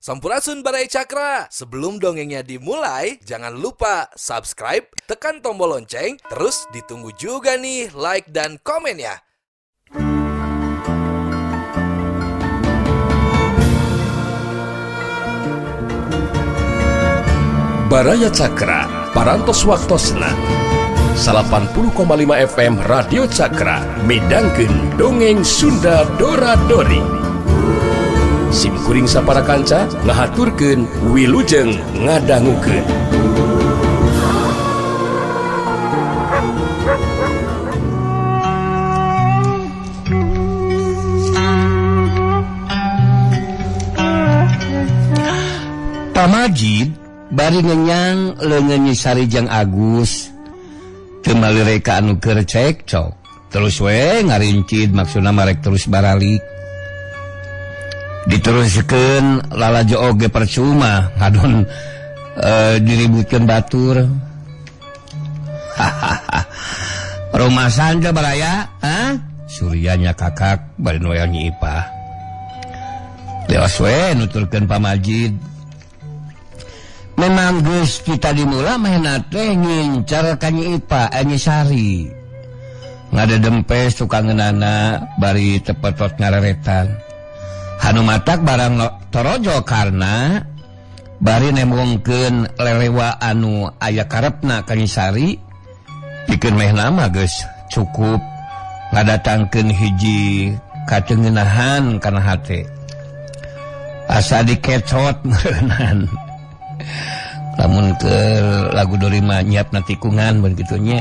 Sampurasun Baraya Cakra. Sebelum dongengnya dimulai, jangan lupa subscribe, tekan tombol lonceng, terus ditunggu juga nih like dan komennya. Baraya Cakra, Parantos Waktosna 80,5 FM Radio Cakra midangkeun Dongeng Sunda Dora Dori. Sim kuring sapara kanca ngahaturkeun wilujeng ngadangukeun. Pamajid bari ngenyang leungeun Nyi Sari jeung Agus teu malireka anu keur cekcok terus we ngarincid maksudna marek terus baralik diteruskeun lalajo oge percuma ngadon diributkeun batur. Rumasan teh baraya ha Suryanya kakak bari noel Nyi Ipah leos we nuturkeun pamajid. Memang geus kita dimula mahna teh ngincar ka Nyi Ipah Nyi Sari ngadedempes tukang ngeunana bari tepetot ngareretan hanu matak barang torojo karena bari nembongkeun lelewa anu aya karepna ka Nyi Sari pikeun mehna mah geus cukup ngadatangkeun hiji katengenahan kana hate asa dikecot meureunan. Lamun ke lagu Dorima nyiapna tikungan begitu nya.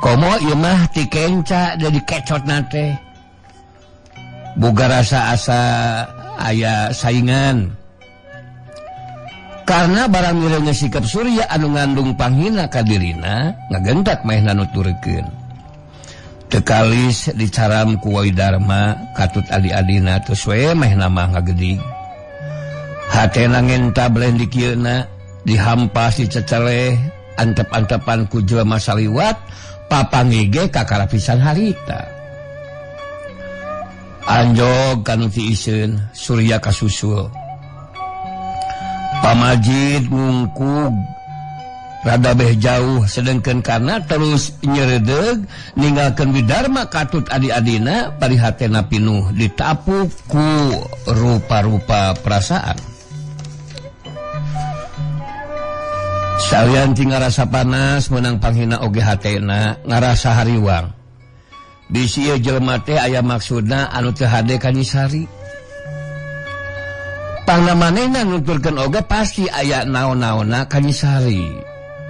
Komo ieu mah ti kenca jadi kecotna teh. Boga rasa asa aya saingan. Karena barang mireunge sikap Surya anu ngandung panghina ka dirina, ngagentak mehna nuturkeun. Teu kalis dicaram ku Wai Dharma katut adi-adina terus we mehna mah ngagedig. Hatena ngenta belen dikieuna dihampas diceceleh antep-antepan ku jelema saliwat papangige kakara pisan harita. Anjog kanu ti iseun Surya kasusul. Pamajid ngungkug rada beh jauh sedengkeun karena terus nyeredeg ninggalkeun Widarma katut adi-adina bari hatena pinuh ditapuk ku rupa-rupa perasaan. Salian ti ngarasa panas menang panghina oge hatena ngarasa hariwang. Bisi ieu jelema teh aya maksudna anu teu hade ka Nyi Sari. Pangna manehna nuturkeun oge pasti aya naon-naonna ka Nyi Sari.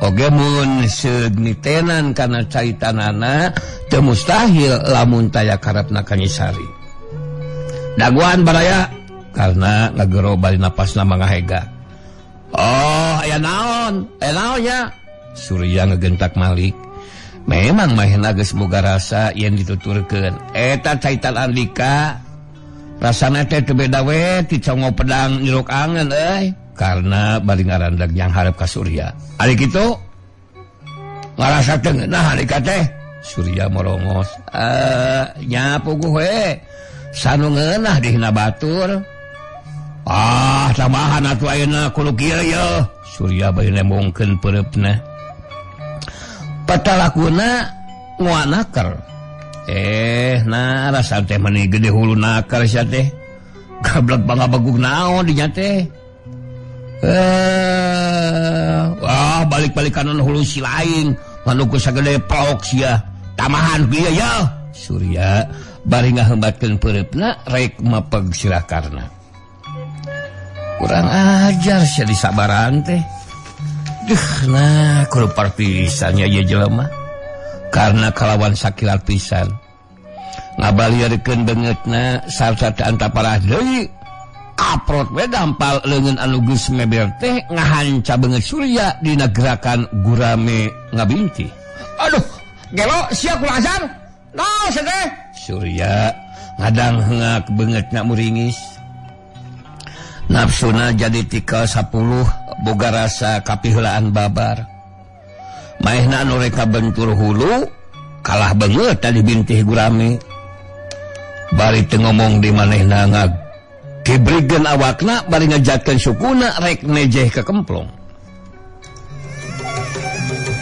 Oge mun seug nitenan kana caitanana teu mustahil lamun taya karepna ka Nyi Sari. Daguan baraya karena ngagero bari napasna mangahega. Oh, aya naon? Aya naon nya? Surya ngegentak Malik. Memang mahna geus boga rasa yen dituturkeun. Eta caitan Andika rasana teh teu beda we ti congo pedang nyuruk angen euy. Karena bari ngarandag yang hareup ka Surya. Ari kitu ngarasa teu ngeunah Andika teh. Surya morongos. Nya puguh we. Sanu ngeunah dihina batur. Ah, tambahan atuh ayeuna kudu kieu ye. Surya bari nembongkeun peureupna. Patalakuna ngoa naker. Nah rasa teh meni gede hulu naker sia teh. Gablek bangabegug naon dinya teh. Wah, balik-balik kanan hulu si lain, manuku sagede plok sia. Tamahan kieu ye. Surya bari ngahembatkeun peureupna rek mapeg sirah karna. Kurang ajar sia disabaran teh. Duh, nah kulupar pisannya ieu jelema. Karena kalawan sakilat pisan. Ngabaliarkeun beungeutna sarta teu antaparah deui. Kaprot we dampal leungeun anu geus meber teh ngahanca beungeut Surya dina gerakan gurame ngabinti. Aduh, gelo sia kurang ajar. Naon sia teh? Surya ngadang heungak beungeutna muringis. Nafsuna jadi tika 10 boga rasa kapiheulaan babar. Maehna anu reka bentur hulu kalah beungeut tadi bintih gurame. Bari teu ngomong di manehna ngag Kibrigeun awakna bari ngejatkeun sukuna rek nejeh ke kemplong.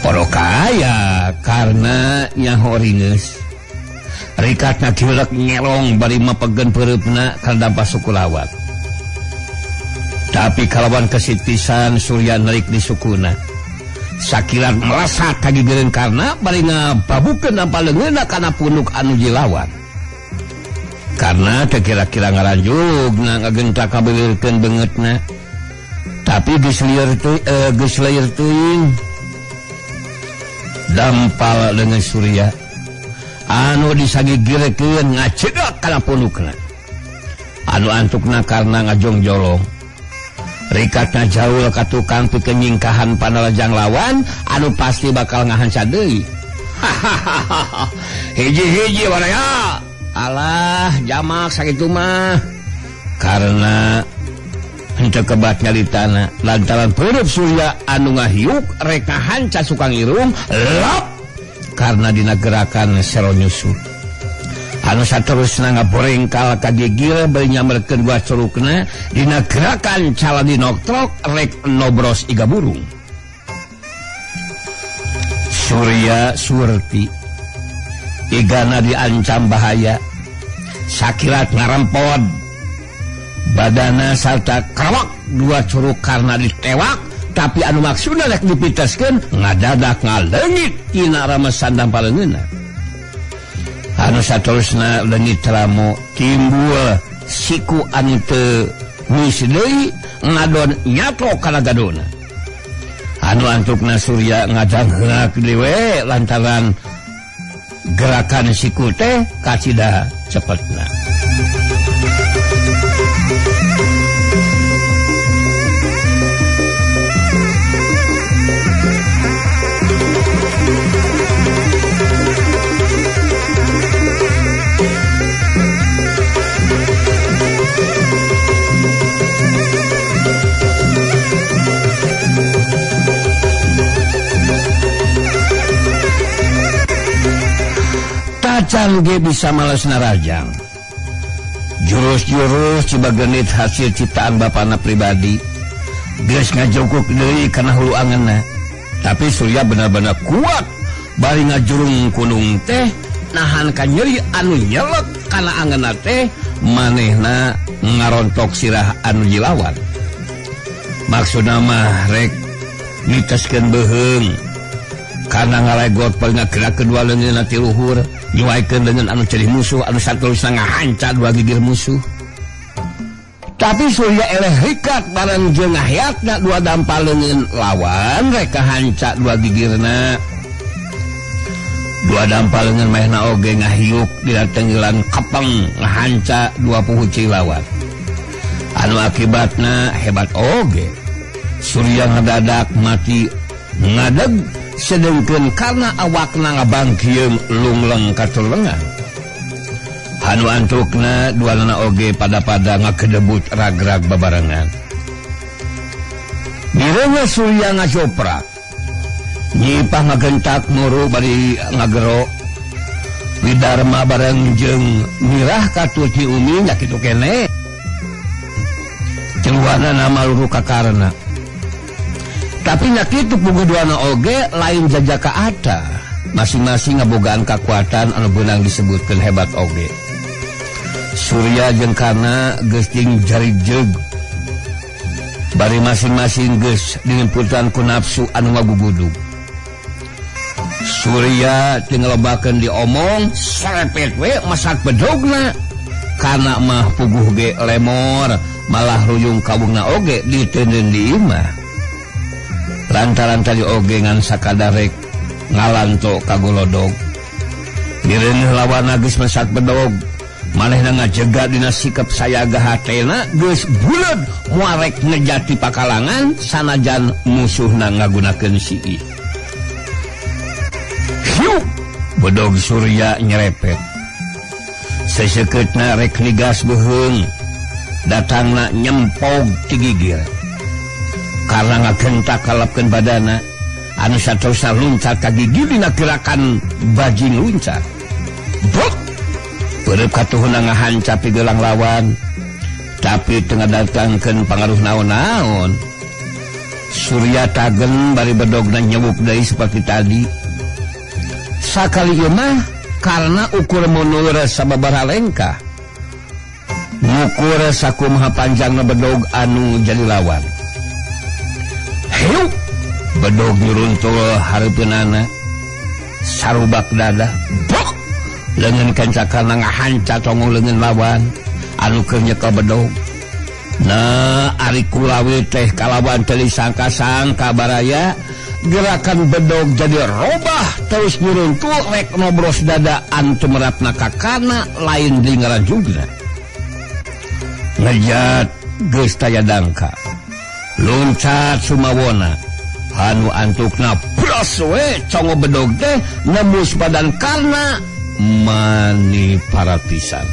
Poro kaya karena nyaho ringeus. Rikatna kiulek nyelong bari mapegen peureupna kana dampa suku lawat. Tapi kalawan kesitisan Surya nerik di sukuna. Sakilat melesat ka gigireun karna bari ngababukeun dampa leungeunna kana punuk anu jilawan. Karena teu kira-kira ngaranjugna ngagentak kabeuleurkeun beungeutna. Tapi geus lieur geus lieur teuing. Dampal leungeun Surya anu disagigirekeun ngacegak kana punukna. Anu antukna karna ngajongjolong. Rikatna jauh ka tukang pikeun nyingkahan panalajang lawan anu pasti bakal ngahanca deui. Hiji-hiji waraya. Alah, jamak sakitu mah. Karena henteu kebat nyaritana lantaran peureub Surya anu ngahiuk rek ngahanca sukang irung lop karena dina gerakan sero nyusul. Anu saterusna ngaborengkal ka gigir bari nyamerkeun dua curugna dina gerakan caladi noktrok rek nobros iga burung. Surya Surti igana diancam bahaya sakilat ngarempod badana sarta krawak dua curug karena ditewak tapi anu maksudna rek dipiteskeun ngadadak ngaleungit tina ramesan dampa leungeunna. Anu saterusna leungit tramo timbul siku anu teu wis deui ngadon nyato kana gadona. Anu antukna Surya ngadangheuk deui lantaran gerakan siku teh kacida cepetna. Tacan ge bisa males narajang. Jurus-jurus cibagenit hasil ciptaan bapana pribadi. Geus ngajongkuk deui kana hulu angeunna. Tapi Surya benar-benar kuat bari ngajurung kunung teh nahan ka nyeri anu nyelek kana angeunna teh manehna ngarontok sirah anu jilawan. Maksudna mah rek niteskeun beuheung kana ngalegot bari ngagerakeun dua leungeunna ti luhur. Nyuaikeun leungeun anu jadi musuh anu saterusna ngahanca dua gigir musuh. Tapi Surya eleh rikat bareng jeung ngahayatna dua dampal leungeun lawan rek kahanca dua gigirna. Dua dampal leungeun mahna oge ngahiuk dina tenggelan kepeng ngahanca dua puhuci lawan. Anu akibatna hebat oge. Surya ngadadak mati ngadeg sedengkeun karena awakna ngabangkieung lungleng katulengan. Anu antukna duanana oge pada-pada ngakedebut ragrag babarengan. Mireungeun Surya ngacoprak. Nyipah ngagentak muru bari ngagero. Widarma bareng jeung mirah katut Nyi Umi nya kitu keneh. Celuanana maluru kakarna. Tapi nya kitu puguduana oge lain jajaka ata. Masing-masing ngabogaan kakuatan anu beunang disebutkeun hebat oge. Surya jeung Karna geus jeung jari jeug. Bari masing-masing geus dilimputan ku nafsu anu ngagugudug. Surya teu ngalobakeun diomong serepet we masak bedogna. Karna mah puguh ge lemor malah ruyung kawungna oge diteundeun di imah. Lantaran tadi oge ngan sakadarek ngalanto kagolodog. Mireuneuh lawanna geus masak bedog. Manehna ngajega dina sikap sayaga hatena geus buleud moal rek ngejati pakalangan sanajan musuhna ngagunakeun siih. Hiuk bedog Surya nyerepet. Sesekeutna rek nigas beuheung datangna nyempog ti gigir. Karena ngagentak kalapkeun badana anu saterusna luncat ka gigir dina gerakan bajing luncat. Brok peureub katuhuna ngahanca pigelang lawan. Tapi tengah datangkeun pangaruh naon-naon. Surya tagen bari bedogna nyewuk deui seperti tadi. Sakali ieu mah karena ukur mundur sababaraha lengkah. Ngukur sakumaha panjangna bedog anu jadi lawan. Hiup bedog nyuruntul hareupeunana. Sarubak dada. Bok! Leungeun kancakana ngahanca tongo leungeun lawan anu keur nyekel bedog. Nah, ari kulawi teh kalawan teu disangka-sangka baraya gerakan bedog jadi robah terus nyuruntul rek nobros dada anu tumerapna ka kana lain deui ngaranjugna. Ngejat geus taya dangka. Loncat sumawona anu antukna bros we congo bedog teh nembus badan karna mani paratisan.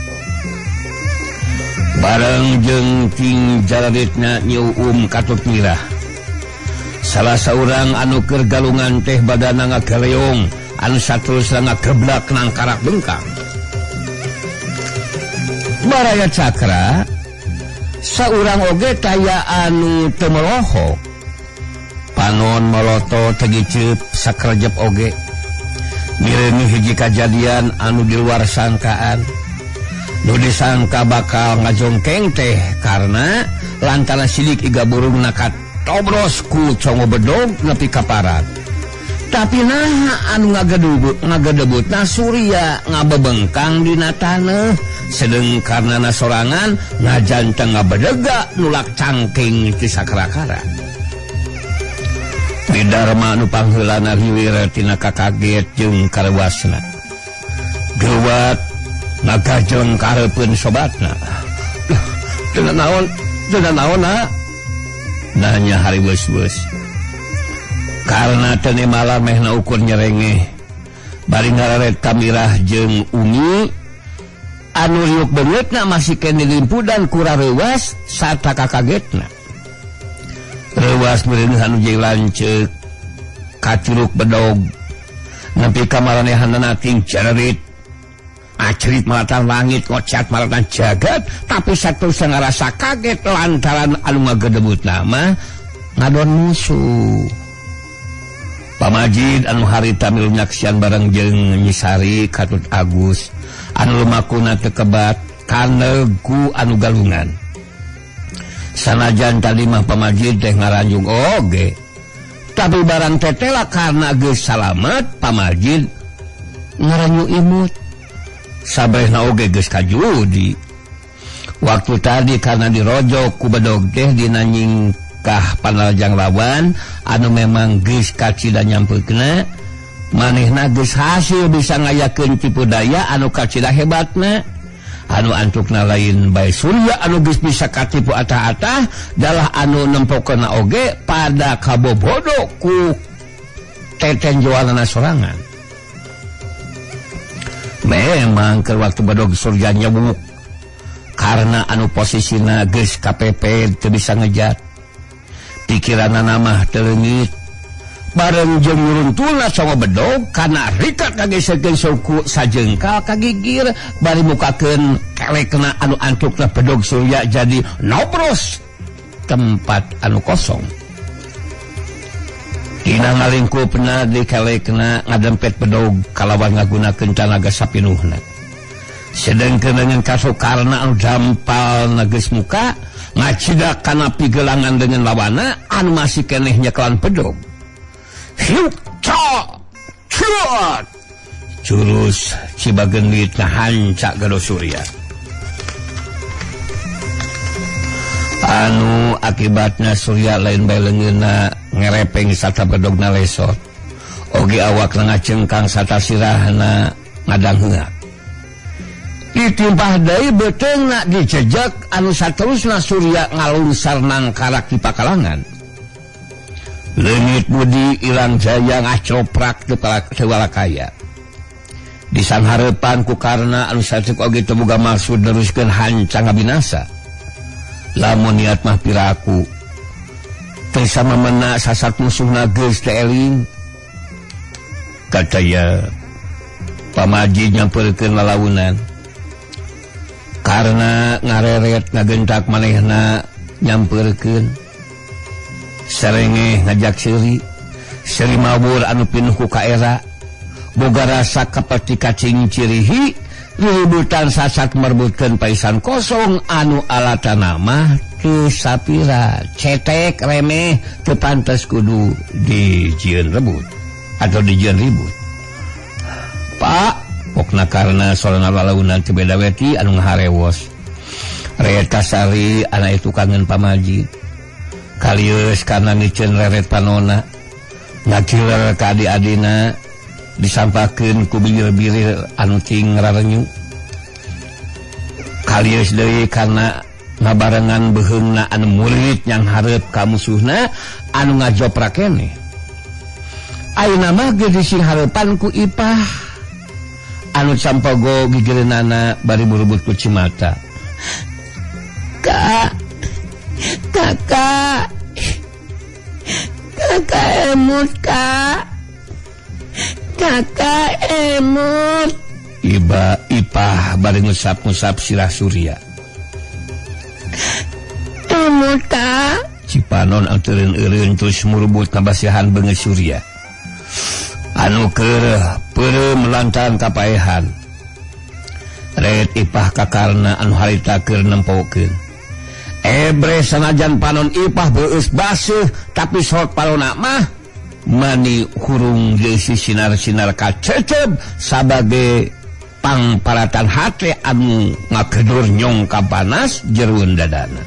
Bareng jeung ting jalaritna nyeuum katut mirah. Salah saurang anu keur galungan teh badana ngagaleong anu saterusna ngageblak nang karak bengkang. Baraya Cakra saurang oge taya anu teu melohok. Panon moloto tegiceup sakerjep oge. Mireuni hiji kajadian anu di luar sangkaan. Nu disangka bakal ngajongkeng teh karena lantaran sidik iga burung nakat tobros ku congo bedog nepi ka parat. Tapi nah anu ngagedebutna Surya ngabebengkang dina taneuh sedeng karena na sorangan ngajanteng ngabedega nulak cangking ti sakara-kara. Widarma anu pangheulana riwir tina kakaget jeung karewasna. Geuwat ngagajeng kareupeun sobatna. Teu naon na? Nanya hari weus-weus. Karena teu malam mehna ukur nyerengeh. Bari ngararet kamirah jeung Umi anu riuk beungeutna masih keneh limpudan ku rareuwas sarta kakagetna. Reuwas meureun anu jeung lanceuk kacuruk bedog nepi ka maranehanana ting cererit. Acerit malatan langit ngocat malatan jagat tapi saterusna ngarasa kaget lantaran anu ngagedebut nama ngadon musuh. Pamajid anu harita milu nyaksian bareng jeung Nyisari katut Agus anu lumakuna teu kebat kanegu anu galungan. Sanajan tadi mah pamajid teh ngaranjung oge tapi barang tetela karena geus salamet pamajid ngaranyu imut. Sabrehna oge geus kajudi. Waktu tadi karena dirojok ku bedog teh dina nyingkah panarjang lawan anu memang geus kacida nyampeukna manehna geus hasil bisa ngayakeun tipu daya anu kacida hebatna anu antukna lain bae Surya anu geus bisa katipu atah-atah dalah anu nempokeunna oge pada kabobodo ku teten jualanna sorangan. Memang ke waktu bedog Surya nyebuk karena anu posisina geus KPP teu bisa ngejat. Pikiranna mah teu leungit. Bareng jeung nyuruntulna sama bedog kana rikat kagesekeun suku sajengkal kagigir bari mukakeun kelekna anu antukna bedog Surya jadi nobros tempat anu kosong. Dina ngalingkupna di kalekna ngadempet bedog kalawan ngagunakeun tanaga sapinuhna. Sedengkeun dengan kasukarna anu dampal geus muka ngacidak kana pigelangan dengan lawana anu masih keneh nyekelan bedog. Hiuk cok cuat jurus cibagendit ngahancak gado Surya. Anu akibatna Surya lain bae leungeunna ngerepeng sarta bedogna lesot. Oge awakna ngacengkang sarta sirahna ngadangheungak. Ditimpah deui beuteungna dijejek anu saterusna Surya ngalungsar nangkarak di pakalangan. Leungit budi ilang jaya ngacoprak teu walakaya. Disanghareupan ku karna anu saceuk oge teu boga maksud neruskeun hancang ngabinasa. Lamun niat mah piraku teu samemena sasat musuhna geus teu eling. Kataya pamaji nyamperkeun lalaunan. Karena ngareret ngagentak manehna nyamperkeun serengeh ngajak seuri seuri mabur anu pinuh ku kaera boga rasa kapati kacing cirihi ributan sasak merebutkeun paisan kosong anu alatana mah teu sapira cetek remeh teu pantes kudu dijieun rebut atau dijieun ribut. Pak pokna karena sorana lalaunan teu beda weti anu ngaharewos Reret kasari anak itu kangen pamaji kalius karena miceun reret panona ngakiler ka adi-adina disampakeun ku bilir-bilir anu cing rarenyu kalius deui karena ngabarengan beuheungna anu murid yang hareup ka musuhna anu ngajoprak keneh ayeuna mah geus dising hareupan ku Ipah anu campogo gigireunana bari burebut ku cimata. Kak, kakak, kakak emut kak, kakak emut. Iba Ipah bari ngusap-ngusap sirah Surya. Emut kak. Cipanon anteureun-eureun terus murebut kabasihan beungeut Surya. Anu keur peureum lantaran kapaehan. Ret Ipah kakarna anu harita keur nempokeun. Ebre sanajan panon Ipah beueus baseuh tapi sok palona mah mani hurung deui sinar-sinar kaceceb sabage pangparatan hate anu ngagedur nyong ka panas jerueun dadana.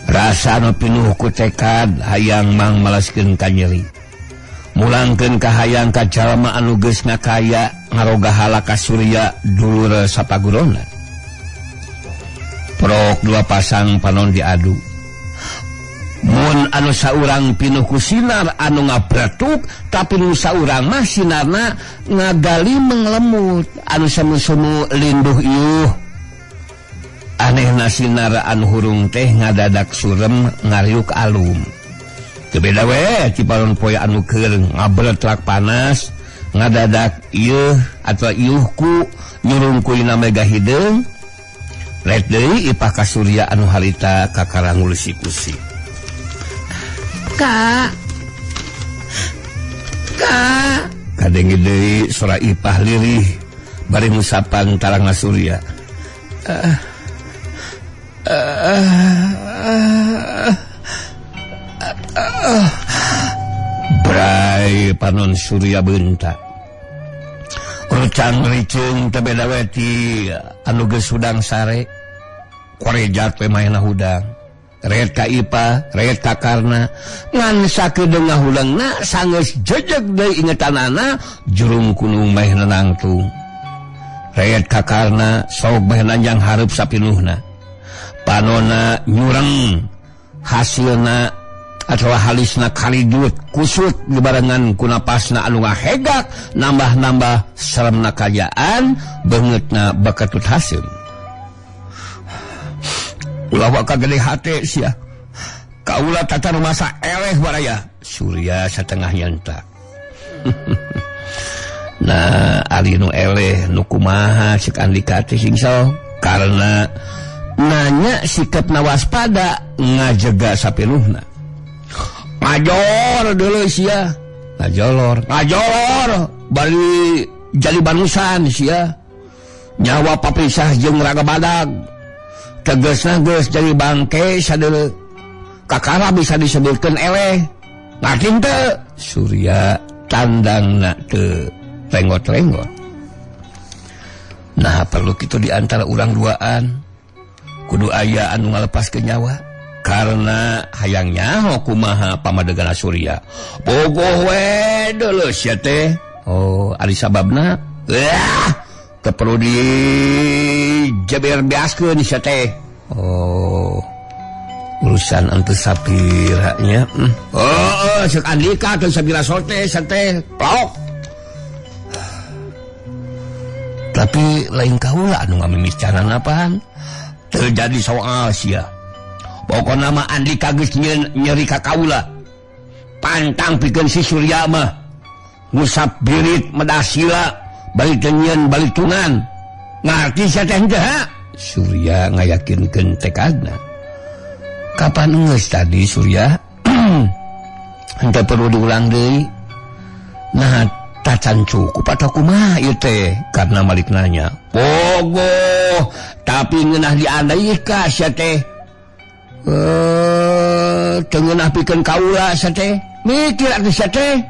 Rasa anu pinuh ku tekad hayang mang malaskeun ka nyeri. Mulangkeun ka hayang ka jalma anu geus ngakaya ngaroga hala ka Surya dulur sapagurona. Prok dua pasang panon diadu. Mun anu saurang pinuh ku sinar anu ngabretuk tapi nu saurang mah sinarna ngagali menglemut anu semu-semu linduh iuh. Anehna sinar anu hurung teh ngadadak surem ngariuk alum. Teu beda we cipanon poe anu keur ngabretlak panas ngadadak ieuh atau iuhku nyurung kuina mega hideung. Ret deui Ipah ka Surya anu harita kakara ngulusi kusi. Kak, kak. Kadenge deui sora Ipah lirih bari ngusapan tarangna Surya. Brai panon Surya beunta. Rucang riceung teu beda weti anu geus hudang sare. Korejat we mahna hudang. Ret ka Ipah, ret ka Karna, ngan sakedeung ngahulengna sanggeus jejeg deui ingetanana jurung kunung mahna nangtung. Ret ka Karna sok meh nanjang hareup sapinuhna. Panona nyureng hasilna atau halisna kalijut kusut dibarengan ku napasna anu ngahegak nambah-nambah seremna kajaan beungeutna bakatut haseum. Ulah waka gede hate sia. Kaula tata rumasa eleh baraya. Surya setengah nyentak. Nah, ari nu eleh nu kumaha cek Andika teh sing karena nanya sikapna waspada ngajega sapinuhna. Ngajor dulu sia. Ngajolor, ngajolor bari jadi banusan sia. Nyawa papisah jeung raga badag. Tegesna geus jadi bangke sadeuleu. Kakara bisa disebutkeun eleh. Ngarti teu? Surya tandangna teu renggot-renggot. Nah, perlu kitu di antara urang duaan. Kudu aya anu ngalepaskeun nyawa. Karena hayang nyaho kumaha pamadegana Surya. Bogoh we deuleu sia teh. Oh, ari sababna? Wah, teu perlu dijeber beaskeun sia teh. Oh, urusan ante sapira nya. Oh, ceuk Andika teu sapira sote sia teh. Plok. Tapi lain kaula anu ngamimicanan apaan? Terjadi soal sia. Pokokna mah Andika geus nyeri ka kaula. Pantang pikeun si Surya mah. Ngusap birit medasila bari teu nyieun balitungan. Ngarti sia teh henteu ha? Surya ngayakinkeun tekadna. Kapan geus tadi Surya? Henteu perlu diulang deui. Nah, tacan cukup atau kumaha ieu teh? Karena Malik nanya. Pogoh, tapi ngeunah diandai ka sia teh. Teu ngeunah pikeun kaula sia teh. Mikir atuh sia teh.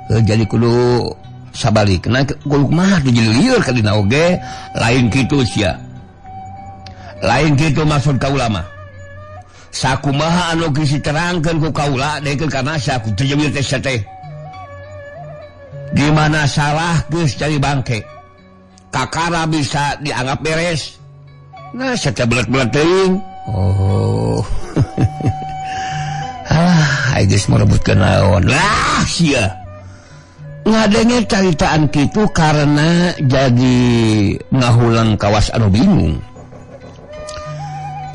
Jadi kudu sabalikna kudu kumaha teh jadi lieur ka dina oge, lain kitu sia. Lain kitu maksud kaula mah. Sakumaha anu geus diterangkeun ku kaula dekeun kana sia ku teu jeuwir teh sia teh. Di mana salah geus jadi bangke. Kakara bisa dianggap beres. Nah, sia teh belet-belet teuing. Oh. Ah, geus merebutkeun naon. Lah sia. Ngadenge caritaan kitu karena jadi ngahulang kawas anu bingung.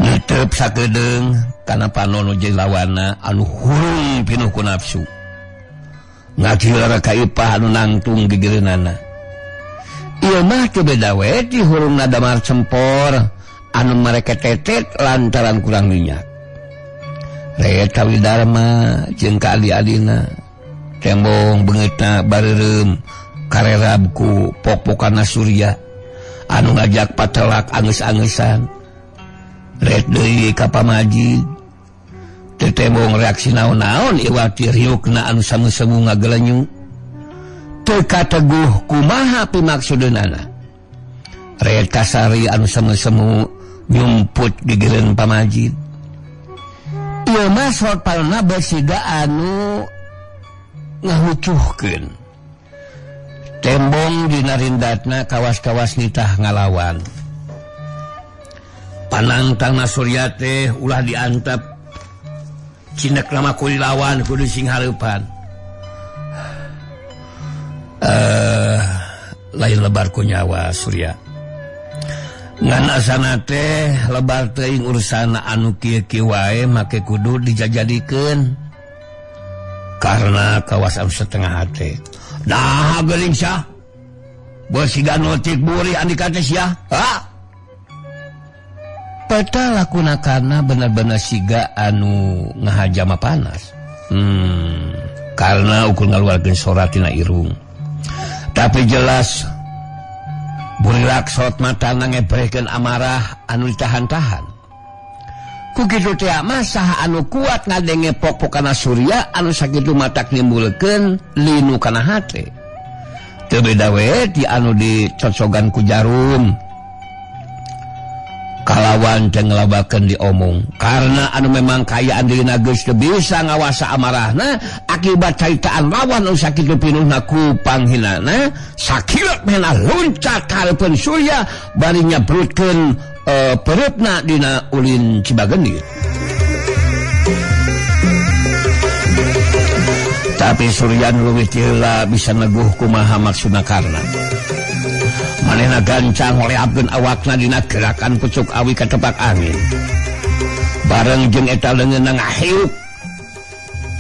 Netep sakedeung kana panono jeung lawana anu hurung pinuh ku nafsu. Ngajilar ka ipah anu nangtung gigireunana. Ieu mah teu beda we di hurungna damar cempor anu mereka tetet lantaran kurang minyak. Reta Widarma jeung ka adi-adina tembong beungeutna bareureum karerab ku pok-pokana Surya anu ngajak patelak angeus-angeusan. Ret deui ka pamajid teu tembong reaksi naon-naon iwati riukna anu samu-samu ngagelenyu. Teu kateguh kumaha pimaksudeunana. Ret kasari anu samu-samu nyumput gigireun pamajid. Ieu mah sorot palna basiga anu ngahucuhkeun. Tembong dina rindatna kawas-kawas nitah ngalawan. Panangtangna Surya teh ulah diantep. Cinek lama ku dilawan kudu sing hareupan. Lain lebar ku nyawa Surya. Ngan asana teh lebar teuing urusana anu kieu-kieu wae make kudu dijajadikeun. Karena kawasan setengah hati. Nah, geuling sia. Beusiga notik buri andika teh sia. Ha? Peta lakuna karena bener-bener siga anu ngahajama panas. Karena ukur ngaluarkeun sora tina irung. Tapi jelas burirak sorot matana ngebrehkeun amarah anu ditahan-tahan. Ku kitu teh mah saha anu kuat ngadenge pok-pokana Surya anu sakitu matak nimbulkeun linu kana hate. Teu beda we ti anu dicocogan ku jarum. Kalawan teu ngelabakeun diomong karena anu memang kayaan dirina geus teu bisa ngawasa amarahna akibat caritaan lawan anu sakitu pinuhna ku panghinana sakilat mehna luncat ka hareupeun Surya bari nyabrutkeun pereupna dina ulin Cibagenit. Tapi Surya nu leuwih ti heula bisa neguh kumaha maksudna karna. Manehna gancang ngoleapkeun awakna dina gerakan pucuk awi katepak angin. Bareng jeung eta leungeunna ngahiuk.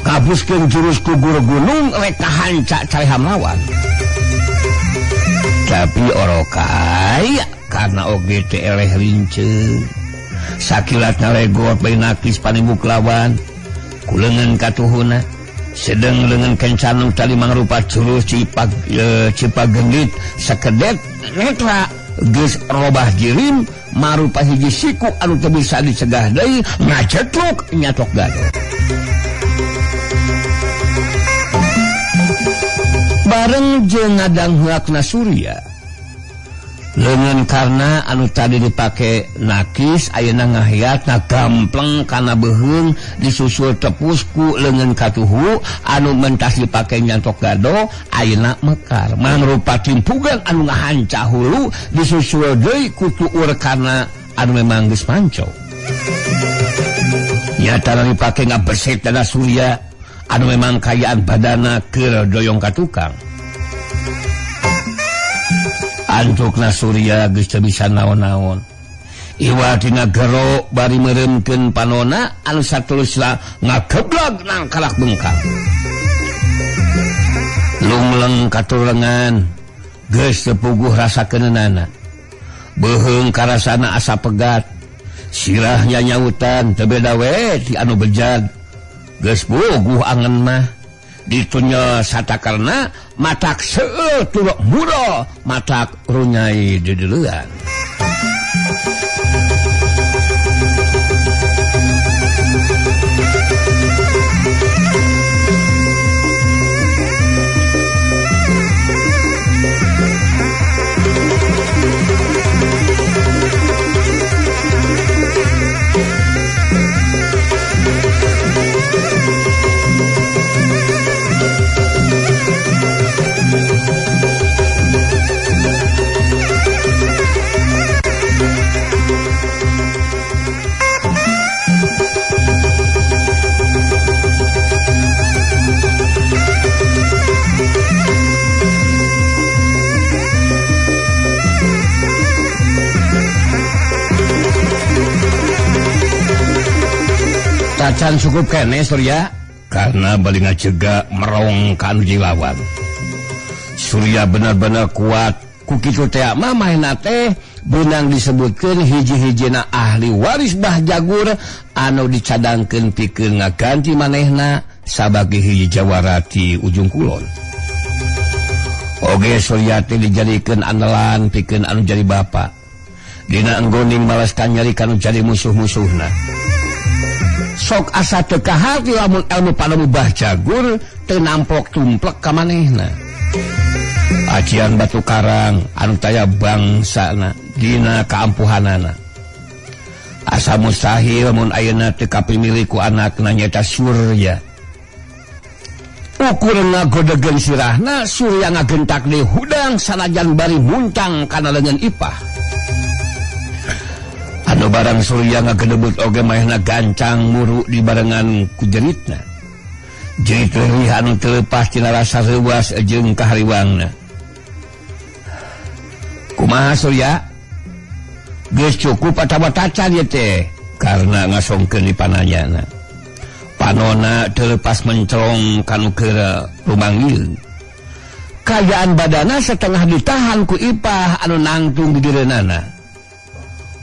Kabuskeun jurus ku guru gunung rek kahanca caleham lawan. Tapi orokai karena oge teh eleh rinceung. Sakilat ngaregot bae nakis panimbuk lawan. Ku leungeun katuhuna. Sedeng lengan kencanung tali mangrupa jurus cipagendit sakedet netra geus robah jirim marupa hiji siku anu teu bisa dicegah deui ngacetruk nyatok gado. Bareng jeung ngadanghuakna Surya leungeun karna anu tadi dipake nakis ayeuna ngahiatna gampleng kana beuheung disusul tepus ku leungeun katuhu anu mentas dipake nyantok gado ayeuna mekar mangrupa timpugan anu ngahanca hulu disusul deui ku tuur karna anu memang geus manco. Nyata dipake ngabersit dana Surya anu memang kayaan badana keur doyong ka tukang. Antukna Surya geus teu bisa naon-naon. Iwa tina gero bari meureumkeun panona anu satulusna ngageblag nangkalak bengkak. Lungleng katulengan geus teu puguh rasa keunenana. Beuheung karasana asa pegat. Sirahnya nyautan teu beda we ti anu bejad. Geus puguh angen mah. Ditunya satakarna matak seueur turok muro matak runyai dedeleuan. Tacan cukup kene Surya karena bali ngacega merong ka anu jilawan. Surya benar-benar kuat ku kitu teh mah maena teh beunang disebutkeun hiji-hijina ahli waris Bah Jagur anu dicadangkeun pikeun ngaganti manehna sabagi hiji jawara ti ujung kulon. Oge Surya teh dijadikeun andalan pikeun anu jadi bapa. Dina enggoning malas kanyari kanu jadi musuh-musuhna. Sok asa teu kahati lamun ilmu panemu Bah Jagur teu nampok tumplek ka manehna. Ajian batu karang anu taya bangsana dina kaampuhanana. Asa mustahil mun ayeuna teu kapimilih ku anakna nyaeta Surya. Ukur ngagodegeun sirahna Surya ngagentak deui hudang sanajan bari muncang kana leungeun Ipah. Anu barang Surya ngagedebut oge maehna gancang muru dibarengan ku jeritna. Jerit leuwih anu teu leupas tina rasa reuwas jeung kahariwangna. Kumaha Surya? Geus cukup atawa tacan ieu teh? Karena ngasongkeun di pananyana. Panona teu leupas mencelong kanu keur rumanggil. Kaayaan badana setengah ditahan ku Ipah anu nangtung di direunana.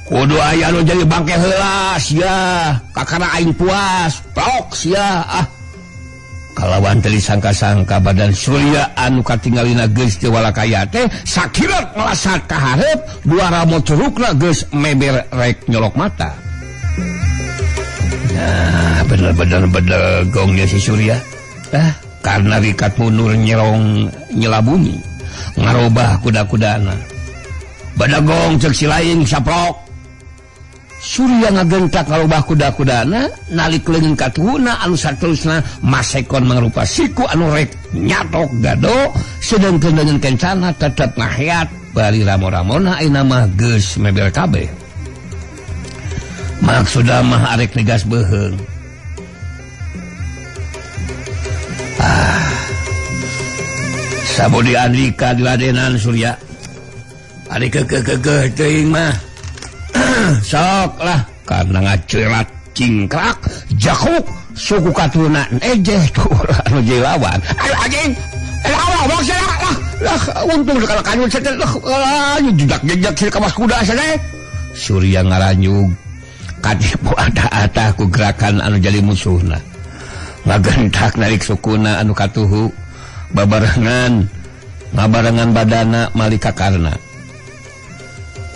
Kudu aya anu jadi bangke heula sia, kakara aing puas, plok sia ah. Kalawan teu disangka-sangka badan Surya anu katingalina geus teu walakaya teh sakilat melasat ka hareup, dua ramo curugna geus meber rek nyolok mata. Nah, bener-bener bedegongnya si Surya. Ah, karena rikat mundur nyerong nyelabumi, ngarobah kuda-kudana. Bedegong cek si lain saplok. Surya ngagentak ngarobah kuda-kudana nalik leungeun katuhuna anu saterusna masekon mangrupa siku anu rek nyatok gado sedengkeun leungeun kencana tetep ngaheat bari ramo-ramona ayeuna mah geus mebel kabeh. Maksudna mah arek negas beuheung. Ah. Sabodi Andika diladenan Surya. Ari keukeuh teuing mah. Sok lah karena ngacelat cingkrak jakuk suku katuna ejeh tuh anu jilawan. Ayo anjing. Allah bangsa lah lah untung kalau kanyut saya lah jejak-jejak sih kawas kuda saya. Surya ngaranyug katipu ada-ada ku gerakan anu jadi musuhna. Ngagentak narik sukuna anu katuhu babarengan ngabarengan badana malika karna.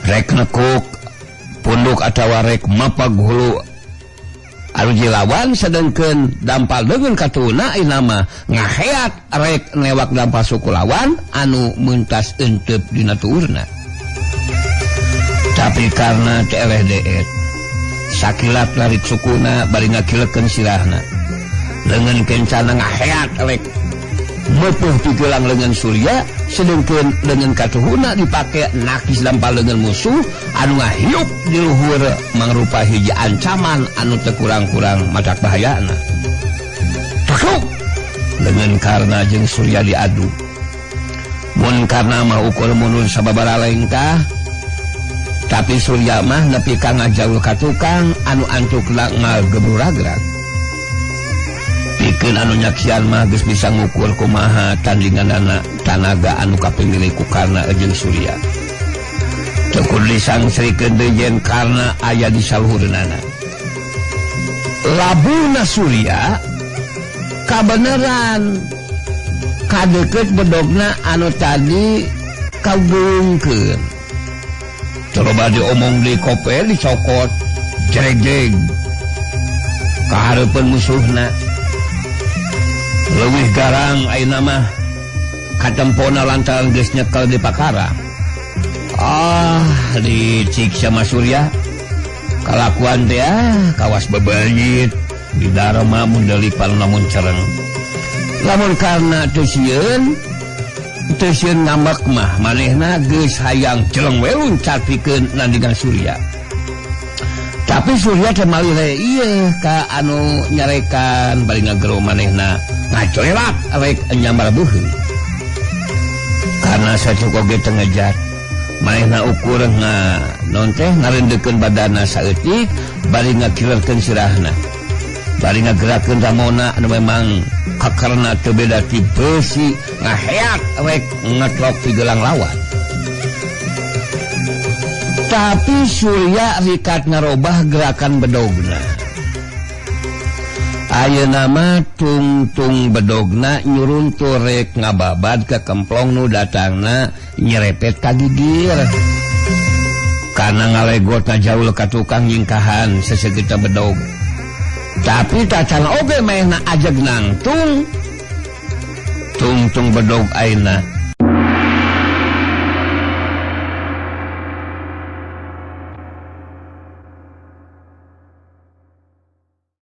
Rek nekuk punduk atawa rek mapag hulu anu jilawan sedengkeun dampal deungeun katuna ayeuna mah ngaheat rek newak dampal suku lawan anu meuntas enteup dina tuurna. Tapi karena teu eleh deet sakilat narik sukuna bari ngakilekeun sirahna. Leungeun kencana ngaheat rek meupuh pigelang leungeun Surya sedengkeun leungeun katuhuna dipake nakis dampal leungeun musuh anu ngahiup di luhur mangrupa hiji ancaman anu teu kurang-kurang matak bahayana. Tekuk leungeun Karna jeung Surya diadu. Mun Karna mah ukur mundur sababaraha lengkah, tapi Surya mah nepi ka ngajauh ka tukang anu antukna ngagebruragrag. Pikeun anu nyaksian mah geus bisa ngukur kumaha tandinganana tanaga anu kapimilih ku Karna jeung Surya. Teu kudu disangsrikeun deui yen karna aya di saluhureunana. Labuna Surya kabeneran kadeukeut bedogna anu tadi kageungkeun. Coba diomong di kope dicokot jereg-jereg kahareupeun musuhna. Leuwih garang ayeuna mah katempona lantaran geus nyekel di pakara. Ah, dicik sama Surya. Kalakuan teh kawas bebenyit di darma mun deuli lamun cereng. Lamun karna teu sieun ngambek mah manehna geus hayang celeng we luncat pikeun nandingan Surya. Tapi Surya teh malih ieu ka anu nyarekan bari ngagero manehna ngacoelak rek nyambar beuheung. Karena sacukup oge teu ngejar manehna ukur naon teh ngarendekeun badana saeutik bari ngakilerkeun sirahna. Bari ngagerakeun ramona anu memang kakarna teu beda ti beusi ngaheak rek ngetrok ti gelang lawan. Tapi Surya rikat ngarobah gerakan bedogna. Ayeuna mah tungtung bedogna nyuruntur rek ngababad ka kemplong nu datangna nyerepet ka gigir. Karena ngalegotna jauh ka tukang nyingkahan sesegita bedog. Tapi tacan oge manehna ajeg nangtung. Tungtung bedog ayeuna